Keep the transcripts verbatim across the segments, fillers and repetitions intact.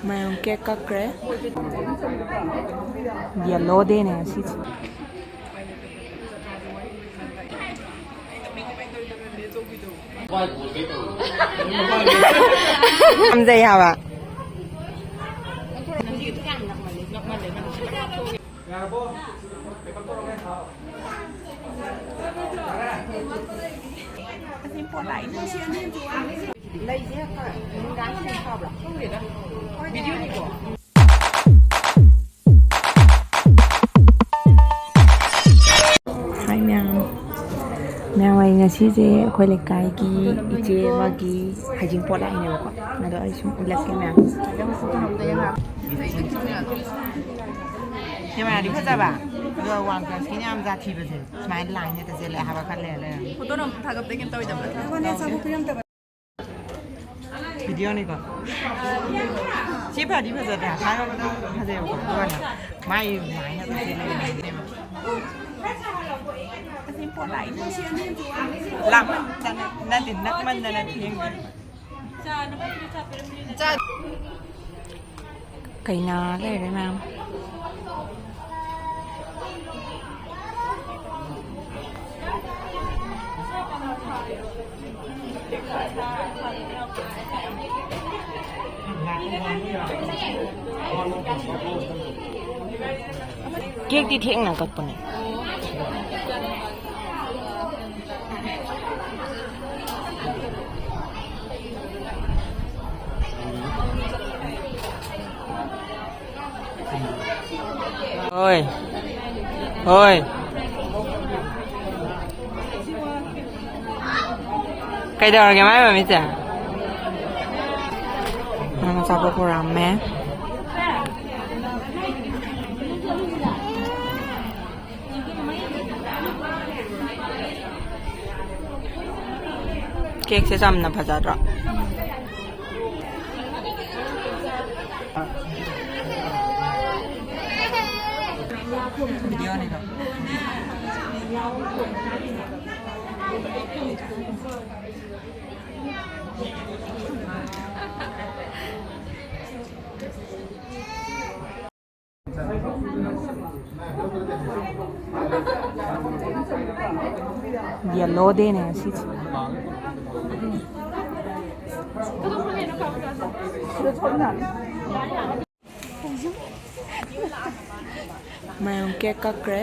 ꯃꯌꯥꯝ cake ꯀꯛꯈ꯭ꯔꯦ꯫ Yellow ꯗꯦꯅꯦ ꯉꯁꯤꯁꯦ꯫ ꯄꯥꯝꯖꯩ ꯍꯥꯏꯕ꯫ ꯂꯩꯁꯦ ꯅꯨꯡꯗꯥꯡ ꯁꯤꯟ ꯐꯕ꯭ꯔꯥ? ꯈꯪꯗꯦꯗ꯫ ꯚꯤꯗꯤꯑꯣꯅꯤꯀꯣ꯫ ꯍꯥꯏ ꯃꯌꯥꯝ꯫ ꯃꯌꯥꯝ ꯑꯩ ꯉꯁꯤꯁꯦ ꯑꯩꯈꯣꯏ ꯂꯩꯀꯥꯏꯒꯤ ꯏꯆꯦ ꯑꯃꯒꯤ ꯍꯩꯖꯤꯡꯄꯣꯠ ꯂꯥꯛꯏꯅꯦꯕꯀꯣ꯫ ꯑꯗꯣ ꯑꯩ ꯁꯨꯝ ꯎꯠꯂꯛꯀꯦ ꯃꯌꯥꯝ꯫ ꯀꯦꯃꯦꯔꯥꯗꯤ ꯐꯖꯕ꯫ ꯑꯗꯣ ꯋꯥꯡ ꯀ꯭ꯂꯥꯁꯀꯤꯅ ꯌꯥꯝ ꯖꯥꯠ ꯊꯤꯕꯁꯦ꯫ ꯁꯨꯃꯥꯏꯅ ꯂꯥꯏꯟ ꯍꯦꯛꯇ ꯆꯦꯜꯂꯦ ꯍꯥꯏꯕ ꯈꯔ ꯂꯩꯔ ꯂꯩꯔꯝꯃꯦ꯫ ꯐꯣꯇꯣ ꯅꯝ ꯊꯥꯒꯠꯄꯗ ꯀꯩꯝ ꯇꯧꯔꯣꯏꯗꯕ ꯅꯠꯇ꯭ꯔꯥ? ꯚꯤꯗꯤꯑꯣꯅꯤꯀꯣ꯫ ꯁꯤ ꯐꯗꯤ ꯐꯖꯗ꯭ꯔꯥ? ꯊꯥꯒꯠꯄꯗ ꯐꯖꯩꯕꯀꯣ꯫ ꯑꯗꯨꯒꯅꯦ ꯃꯥꯏ ꯂꯥꯏꯟ ꯍꯦꯛꯇ ꯆꯦꯜꯂꯦ꯫ ꯂꯥꯞꯃꯟ-, ꯅꯠꯇꯦ, ꯅꯛꯃꯟꯗꯅ ꯊꯦꯡꯉꯦ꯫ ꯀꯩꯅꯥ ꯂꯩꯔꯦ ꯃꯌꯥꯝ꯫ ꯀꯦꯛꯇꯤ ꯊꯦꯡꯅ ꯀꯛꯄꯅꯦ꯫ ꯍꯣꯏ꯫ ꯍꯣꯏ꯫ ꯀꯩꯗꯧꯔꯒꯦ ꯃꯥꯏ ꯃꯃꯤꯠꯁꯦ? ꯅꯪ ꯑꯆꯥꯄꯣꯠ ꯄꯨꯔꯛꯑꯝꯃꯦ꯫ ꯀꯦꯛꯁꯦ ꯆꯝꯅ ꯐꯖꯗ꯭ꯔꯣ? ꯚꯤꯗꯤꯑꯣꯅꯤꯗꯣ꯫ ꯌꯦꯜꯂꯣ ꯗꯦꯅꯦ ꯉꯁꯤꯁꯦ꯫ ꯃꯌꯥꯝ ꯀꯦꯛ ꯀꯛꯈ꯭ꯔꯦ꯫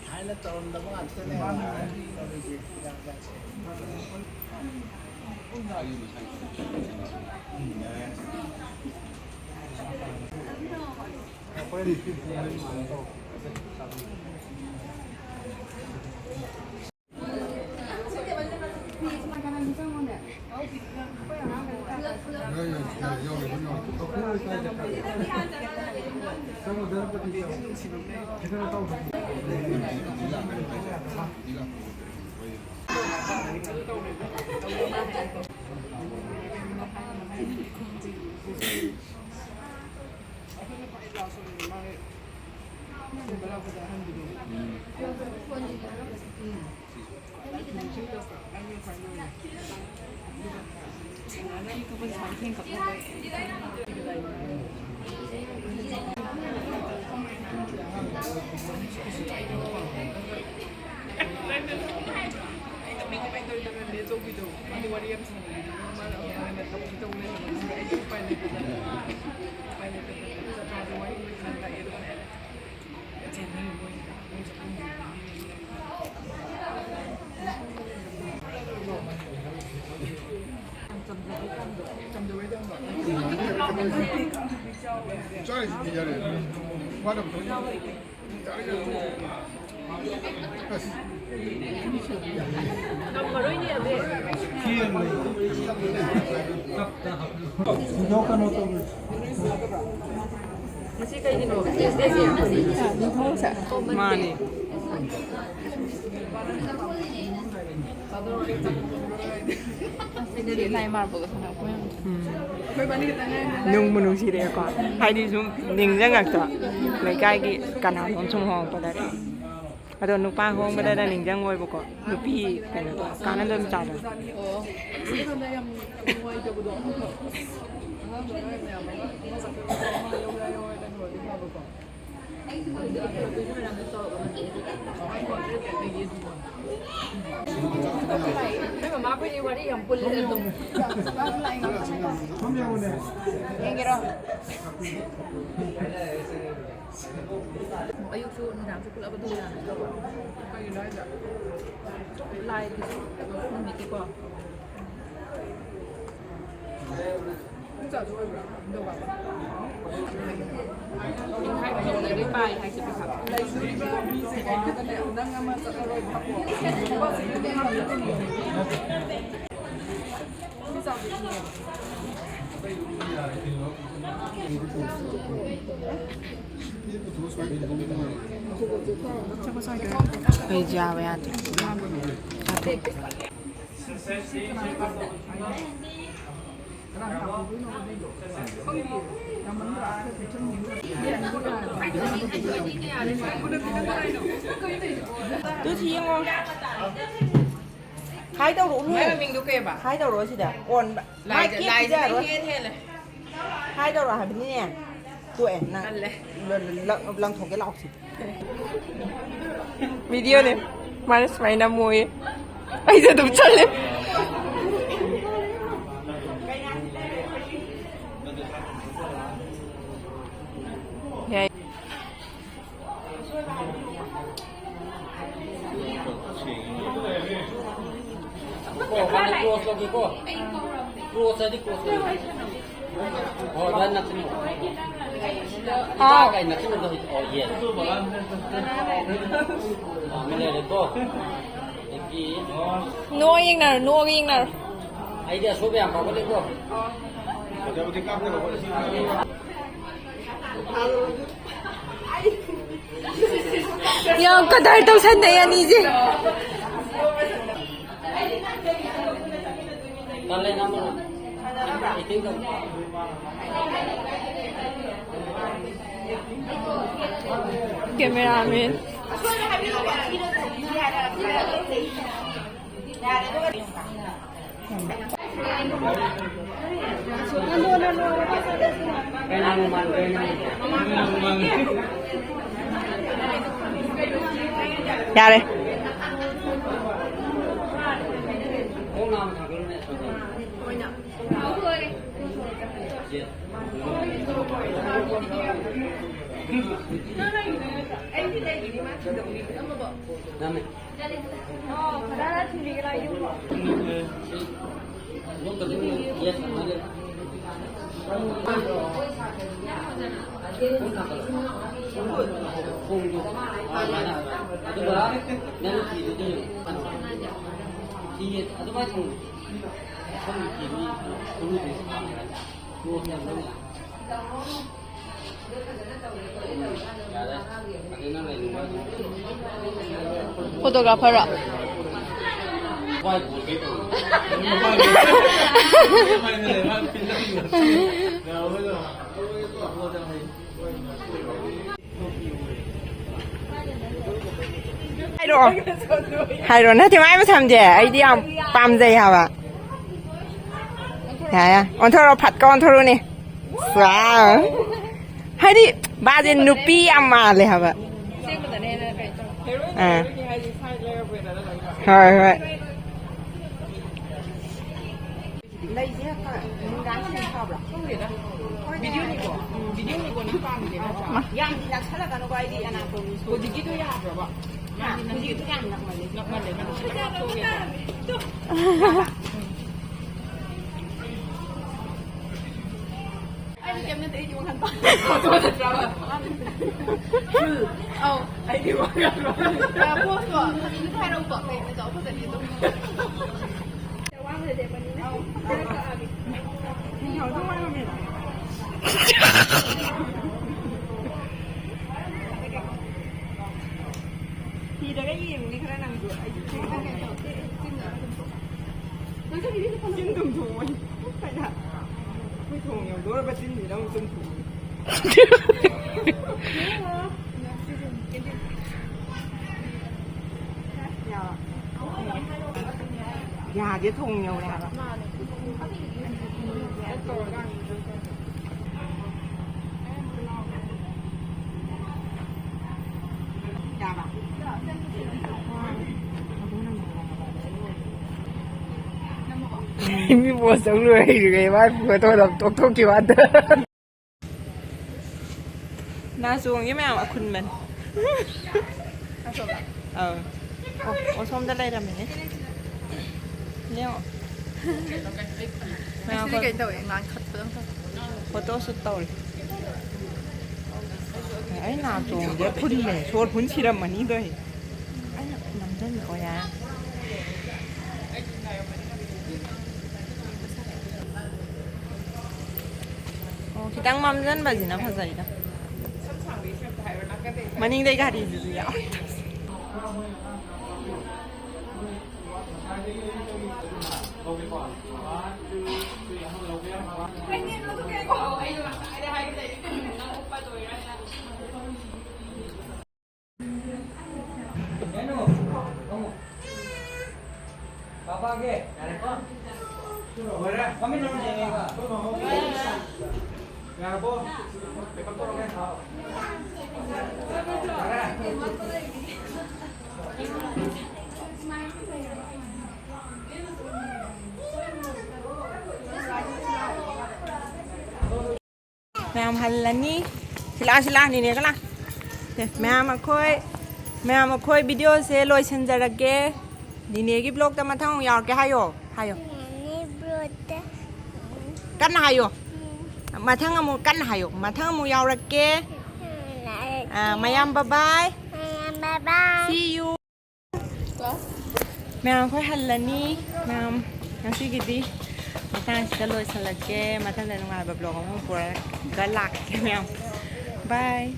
ꯊꯥꯏꯅ ꯇꯧꯔꯝꯗꯕ ꯉꯥꯛꯇꯅꯦ꯫ ꯉꯝꯃꯔꯣꯏꯅꯦ, ꯑꯕꯦ꯫ ꯊꯤꯔꯝꯃꯦ꯫ ꯀꯞꯇ ꯍꯥꯞꯄꯨ꯫ ꯊꯤꯟꯗꯣꯛꯀꯅꯣ ꯇꯧꯔꯤ꯫ ꯉꯁꯤ ꯀꯩꯒꯤꯅꯣ? ꯃꯥꯅꯦ꯫ ꯁꯤꯗꯤ ꯂꯥꯏ ꯃꯥꯔꯕꯜꯒ ꯁꯥꯟꯅꯕ ꯌꯥꯝ ꯎꯝ꯫ ꯅꯨꯡꯕꯨ ꯅꯨꯡꯁꯤꯔꯛꯑꯦꯀꯣ꯫ ꯍꯥꯏꯗꯤ ꯁꯨꯝ ꯅꯤꯡꯁꯤꯡꯉꯛꯇ꯭ꯔꯣ? ꯂꯩꯀꯥꯏꯒꯤ ꯀꯅꯥꯅꯣꯝ ꯁꯨꯝ ꯍꯣꯡꯉꯛꯄꯗ꯫ ꯑꯗꯣ ꯅꯨꯄꯥ ꯍꯣꯡꯕꯗꯅ ꯅꯤꯡꯁꯤꯡꯉꯣꯏꯕꯀꯣ꯫ ꯅꯨꯄꯤ ꯀꯩꯅꯣꯗꯣ, ꯀꯥꯟꯅꯗꯕ ꯃꯆꯥꯗꯣ꯫ ꯑꯣ꯫ ꯑꯁ, ꯑꯩꯉꯣꯟꯗ ꯌꯥꯝ ꯅꯨꯡꯉꯥꯏꯇꯕꯗꯣ꯫ ꯑꯉꯥꯡꯗꯣ ꯌꯥꯝ ꯌꯥꯝꯃꯒ ꯃꯁꯛꯇꯣ ꯃꯥ ꯌꯧ ꯌꯥ ꯌꯧ ꯍꯥꯏꯅ ꯂꯣꯏꯔꯗꯤ ꯐꯕꯀꯣ꯫ ꯑꯩꯈꯣꯏ ꯃꯃꯥ ꯑꯩꯈꯣꯏꯅꯤ ꯋꯥꯔꯤ ꯌꯥꯝ ꯄꯨꯜꯂꯦ ꯑꯗꯨꯝ꯫ ꯌꯦꯡꯒꯦꯔꯣ? ꯑꯌꯨꯛꯁꯨ ꯅꯨꯡꯗꯥꯡꯁꯨ ꯄꯨꯜꯂꯞ ꯑꯗꯨꯝ ꯌꯥꯅꯤ꯫ ꯀꯩꯒꯤꯅꯣ ꯍꯥꯏꯁꯦ? ꯂꯥꯏꯒꯤꯁꯨ ꯅꯨꯃꯤꯠꯀꯤꯀꯣ꯫ ꯏꯆꯥꯁꯨ ꯑꯣꯏꯕ꯭ꯔꯥ? ꯏꯟꯗꯣ ꯕꯥꯕꯥ? ꯄꯥꯏ ꯍꯥꯏꯁꯦ ꯄꯩꯁꯥ꯫ ꯂꯩꯗꯣꯔꯤꯕ ꯃꯤꯁꯦ ꯀꯩꯅꯣꯗꯅꯦ, ꯅꯪ ꯑꯃ ꯆꯠꯂꯔꯣꯏ ꯍꯥꯞꯄꯣ꯫ ꯏꯆꯥꯁꯨ ꯏꯟꯅꯦꯕ꯫ ꯑꯩ ꯌꯥꯕ ꯌꯥꯗꯦ꯫ ꯇꯨ ꯁꯤ ꯌꯦꯡꯉꯣ꯫ ꯍꯥꯏ ꯇꯧꯔꯛꯎꯅꯦ꯫ ꯃꯥꯏ ꯃꯃꯤꯡꯗꯣ ꯀꯩꯕ? ꯍꯥꯏ ꯇꯧꯔꯛꯑꯣ ꯁꯤꯗ꯫ ꯑꯣꯟꯕ꯫ ꯃꯥꯏ ꯂꯥꯏꯖ-, ꯀꯦꯛ ꯂꯥꯏꯖꯅ ꯄꯤꯖꯔꯔꯣꯏ꯫ ꯏꯍꯦꯟ ꯍꯦꯜꯂꯦ꯫ ꯍꯥꯏ ꯇꯧꯔꯛꯑꯣ ꯍꯥꯏꯕꯅꯤꯅꯦ꯫ ꯇꯣꯛꯑꯦ ꯅꯪ꯫ ꯇꯜꯂꯦ꯫ ꯂ-, ꯂ-, ꯂꯪ-, ꯂꯪꯊꯣꯛꯀꯦ ꯂꯥꯛꯑꯣ ꯁꯤ꯫ ꯚꯤꯗꯤꯑꯣꯅꯦ꯫ ꯃꯥꯅ ꯁꯨꯃꯥꯏꯅ ꯅꯝꯃꯣꯌꯦ꯫ ꯑꯩꯁꯦ ꯑꯗꯨꯝ ꯆꯠꯂꯦ꯫ ꯌꯥꯏ꯫ ꯀꯣ, ꯃꯥꯅ ꯀ꯭ꯂꯣꯁ ꯂꯧꯒꯦꯀꯣ꯫ ꯀ꯭ꯂꯣꯁ ꯍꯥꯏꯗꯤ ꯀ꯭ꯂꯣꯁ ꯂꯧꯒꯦ꯫ ꯍꯣꯏ, ꯚꯥꯏ, ꯅꯛꯁꯤꯜꯂꯣ꯫ ꯍꯥꯎ꯫ ꯏꯃꯥ ꯀꯩ ꯅꯛꯁꯤꯟꯅꯗꯣ ꯍꯧꯖꯤꯛ? ꯑꯣ, ꯌꯦꯟ꯫ ꯑꯣ, ꯑꯃ ꯂꯩꯔꯦꯀꯣ꯫ ꯑꯗꯒꯤ ꯅꯣꯛꯑ ꯌꯦꯡꯅꯔꯣ, ꯅꯣꯛꯑꯒ ꯌꯦꯡꯅꯔꯣ꯫ ꯑꯩꯗꯤ ꯑꯁꯣꯏꯕ ꯌꯥꯝ ꯐꯥꯎꯒꯠꯂꯦꯀꯣ꯫ ꯌꯥꯝ ꯀꯗꯔ ꯇꯧꯁꯟꯅꯩ ꯑꯅꯤꯁꯦ꯫ ꯇꯜꯂꯦ ꯅꯪꯕꯨ꯫ ꯑꯦꯛꯇꯤꯡ ꯇꯧ꯫ ꯀꯦꯃꯦꯔꯥꯃꯦꯟ꯫ ꯌꯥꯔꯦ꯫ ꯐꯣꯇꯣꯒ꯭ꯔꯥꯐꯔꯔꯣ? ꯍꯥꯏꯔꯛꯑꯣ꯫ ꯍꯥꯏꯔꯣ, ꯅꯠꯇꯦ, ꯃꯥꯏ ꯃꯁꯝꯁꯦ ꯑꯩꯗꯤ ꯌꯥꯝ ꯄꯥꯝꯖꯩ ꯍꯥꯏꯕ꯫ ꯌꯥ, ꯌꯥ꯫ ꯑꯣꯟꯊꯣꯔꯛꯑꯣ, ꯐꯠꯀ ꯑꯣꯟꯊꯣꯔꯛꯎꯅꯦ꯫ ꯋꯥꯎ꯫ ꯍꯥꯏꯗꯤ ꯃꯥꯁꯦ ꯅꯨꯄꯤ ꯌꯥꯝ ꯃꯥꯜꯂꯦ ꯍꯥꯏꯕ꯫ ꯑꯥ꯫ ꯍꯣꯏ, ꯍꯣꯏ꯫ ꯂꯩꯁꯦ ꯅꯨꯡꯗꯥꯡ ꯁꯤꯟ ꯐꯕ꯭ꯔꯥ? ꯈꯪꯗꯦꯗ꯫ ꯚꯤꯗꯤꯑꯣꯅꯤꯀꯣ꯫ ꯎꯝ, ꯚꯤꯗꯤꯑꯣꯅꯤꯀꯣ, ꯅꯪ ꯄꯥꯝꯃꯤꯁꯦ ꯅꯠꯇ꯭ꯔꯥ? ꯌꯥꯝꯗꯤ ꯅꯛꯁꯜꯂꯛꯀꯅꯨꯀꯣ, ꯑꯩꯗꯤ ꯑꯅꯥꯇꯣꯃꯤ ꯁꯣꯏ-, ꯍꯧꯖꯤꯛꯀꯤꯗꯣ ꯌꯥꯕ꯭ꯔꯕ? ꯍꯥ? ꯍꯧꯖꯤꯛꯀꯤꯗꯣ ꯌꯥꯝ ꯅꯛꯃꯜꯂꯦ꯫ ꯅꯛꯃꯜꯂꯦ, ꯅꯪ ꯈꯤꯇꯪ ꯂꯥꯞꯊꯣꯛꯑꯒꯦꯀꯣ꯫ ꯑꯩꯗꯤ ꯀꯩꯝ ꯅꯠꯇꯦ, ꯑꯩꯗꯤ ꯋꯥꯈꯜ ꯄꯥꯟ-, ꯐꯣꯇꯣ ꯅꯠꯇ꯭ꯔꯕ? ꯑꯧ꯫ ꯑꯩꯗꯤ ꯋꯥꯈꯜ ꯄꯥꯟ-, ꯄꯣꯁꯇꯣ ꯐꯖꯅ ꯍꯥꯏꯔꯛꯎꯀꯣ, ꯀꯩꯅꯣ ꯇꯧ, ꯐꯖꯅꯤ ꯑꯗꯨꯝ꯫ ꯋꯥꯡꯅ ꯂꯦꯞꯄꯅꯤꯅ꯫ ꯑꯧ꯫ ꯈꯔ ꯀꯛꯑꯒꯦ꯫ ꯊꯤꯔꯒ ꯌꯦꯡꯉꯨꯅꯦ ꯈꯔ ꯅꯪꯁꯨ꯫ ꯑꯩꯁꯨ ꯊꯤꯔꯒ ꯀꯩꯅꯣ ꯇꯧ-, ꯑꯦ, ꯑꯦ, ꯆꯤꯟꯅ ꯑꯗꯨꯝ ꯊꯣꯛ-, ꯅꯪꯁꯨ ꯊꯤꯔꯤꯁꯦ ꯐꯅ-, ꯆꯤꯟ ꯑꯗꯨꯝ ꯊꯣꯛꯑꯣꯏ꯫ ꯀꯩꯅꯣ? ꯑꯩꯈꯣꯏ ꯊꯣꯡ ꯌꯧꯗꯣꯔꯕ ꯆꯤꯟꯁꯤꯗ ꯑꯃꯨꯛ ꯆꯤꯟ ꯊꯣꯛꯑꯣꯏ꯫ ꯌꯥꯗꯦ, ꯊꯣꯡ ꯌꯧꯔꯦ ꯍꯥꯏꯕ꯫ ꯃꯤ ꯄꯣꯁ ꯇꯧ ꯂꯣꯏꯔꯦ, ꯃꯥ ꯐꯣꯇꯣꯗ ꯇꯣꯛꯊꯣꯛꯈꯤꯕ ꯋꯥꯗ꯫ ꯅꯥꯆꯣꯡꯁꯦ ꯃꯌꯥꯝ ꯑꯈꯨꯟꯕꯅꯦ꯫ ꯑꯁꯣꯝꯗ? ꯑꯧ꯫ ꯑꯣ, ꯑꯣ, ꯁꯣꯝꯗ ꯂꯩꯔꯝꯃꯦꯅꯦ꯫ ꯌꯦꯡꯉꯣ꯫ ꯃꯌꯥꯝ ꯉꯁꯤꯗꯤ ꯐꯣ-, ꯀꯩꯅꯣ ꯇꯧꯋꯦ, ꯉꯥꯟꯈꯠꯄꯗꯧ ꯇꯧꯋꯦ꯫ ꯐꯣꯇꯣ ꯁꯨꯠ ꯇꯧꯔꯤ꯫ ꯑꯩ ꯅꯥꯆꯣꯡꯁꯦ ꯐꯨꯟꯕꯅꯦ, ꯁꯣꯔ ꯐꯨꯟ ꯁꯤꯔꯝꯃꯅꯤꯗꯣ ꯑꯩ꯫ ꯑꯩꯅ ꯅꯝꯁꯤꯟꯕ ꯑꯣꯏꯔꯦ꯫ ꯑꯣ, ꯈꯤꯇꯪ ꯃꯝꯖꯟꯕꯁꯤꯅ ꯐꯖꯩꯗ꯫ ꯃꯅꯤꯡꯗꯩ ꯒꯥꯔꯤꯁꯤꯁꯨ ꯌꯥꯎ꯫ ꯄꯥꯄꯥꯒꯤ ꯌꯥꯔꯦꯀꯣ? ꯂꯣꯏꯔꯦ꯫ ꯃꯃꯤꯠ ꯂꯣꯏ ꯌꯦꯡꯉꯦꯕ꯫ ꯌꯥꯔꯕꯣ? ꯃꯦꯀꯞ ꯇꯧꯔꯒꯦ꯫ ꯌꯥꯔꯦ꯫ ꯃꯌꯥꯝ ꯍꯜꯂꯅꯤ꯫ ꯁꯤꯂꯥ, ꯁꯤꯂꯥ, ꯅꯦꯅꯦꯒ ꯂꯥ꯫ ꯁꯦ, ꯃꯌꯥꯝ ꯑꯩꯈꯣꯏ, ꯃꯌꯥꯝ ꯑꯩꯈꯣꯏ ꯚꯤꯗꯤꯑꯣꯁꯦ ꯂꯣꯏꯁꯤꯟꯖꯔꯒꯦ꯫ ꯅꯦꯅꯦꯒꯤ ꯕ꯭ꯂꯣꯛꯇ ꯃꯊꯪ ꯑꯃꯨꯛ ꯌꯥꯎꯔꯛꯀꯦ ꯍꯥꯏꯌꯣ, ꯍꯥꯏꯌꯣ꯫ ꯅꯦꯅꯦ ꯕ꯭ꯂꯣꯛꯇ꯫ ꯀꯟꯅ ꯍꯥꯏꯌꯣ꯫ ꯎꯝ꯫ ꯃꯊꯪ ꯑꯃꯨꯛ ꯀꯟꯅ ꯍꯥꯏꯌꯣ꯫ ꯃꯊꯪ ꯑꯃꯨꯛ ꯌꯥꯎꯔꯛꯀꯦ꯫ ꯑꯥ, ꯃꯌꯥꯝ bye bye꯫ ꯃꯌꯥꯝ bye bye꯫ See you꯫ ꯃꯌꯥꯝ ꯑꯩꯈꯣꯏ ꯍꯜꯂꯅꯤ꯫ ꯃꯌꯥꯝ ꯉꯁꯤꯒꯤꯗꯤ ꯃꯇꯥꯡꯁꯤꯗ ꯂꯣꯏꯁꯤꯜꯂꯛꯀꯦ꯫ ꯃꯊꯪꯗ ꯅꯨꯡꯉꯥꯏꯕ vlog ꯑꯃ ꯄꯨꯔꯒ ꯂꯥꯛꯀꯦ ꯃꯌꯥꯝ꯫ Bye꯫